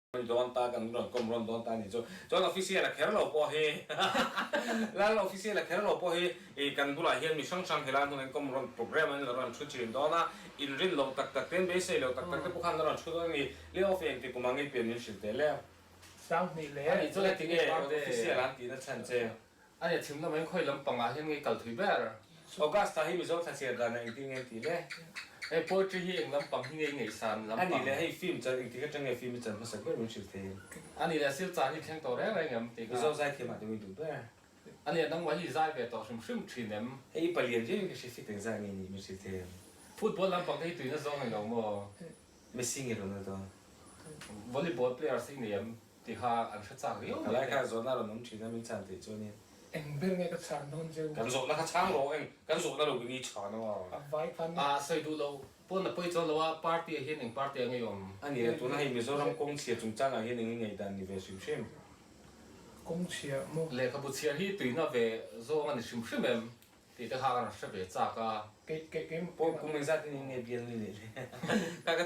Dawn ta kan rawn kawm rawn dawn ta a nih chu. Chuan official a kher lo pawh hi Lal official a kher lo pawh hi ih kan bulah hian mi hrang hrang helai hmun an kawm rawn program an la rawn thu thin dawn a, inrin loh tak tak te an beisei loh tak tak te pawh khan la rawn thu dawn a ni. Le off engti kum ang i pian min hrilh teh le. Sanghnih leh A nih chu engtinge official an tihna chhan che. A nia chhim lamah hian khawi lampangah hian ngei kal thui ber. Augusta hi Mizo thlachhiat danah engtin nge tih le? Hei poetry hi eng lampang hi ngei ngaihsan lampang? A nih leh hei film chan engtik atang nge film i chan hmasak ber min hrilh thei em? A nih leh silchar hi thleng tawh reng reng em tih kha? Mizo zaithiam ah te min duh ber. A nia nangmah hi i zai ve tawh hrim hrim thin em? Hei i palian viau in ka hre fit eng zai nge nih min hrilh thei em? Football lampang te hi tuina zawng eng lo maw? Messi nge Ronaldo? Volleyball players hi nei em? Ti kha an hre chak riau mai. Ka lai kha zawhna rawn awm thin a min chhan theih chuanin. Eng ber nge ka chhan dawn cheu? Kan zawhna kha chhang rawh eng kan zawhna lo in i chhan a. A vai khan. A sawi duh lo pawn a pawi chuan lo a party ah hian eng party ah nge i awm? A ni le tuna hei Mizoram kawng chhia chungchang ah hian eng i ngaihdan ni ve hrim hrim? Kawng chhia maw? Lehkhabu chhiar hi tuina ve zawng a ni hrim hrim em? Tih te kha ka rawn hre ve chak a. Kei kei kei Pawn kum engzat in nge bial ni leh le?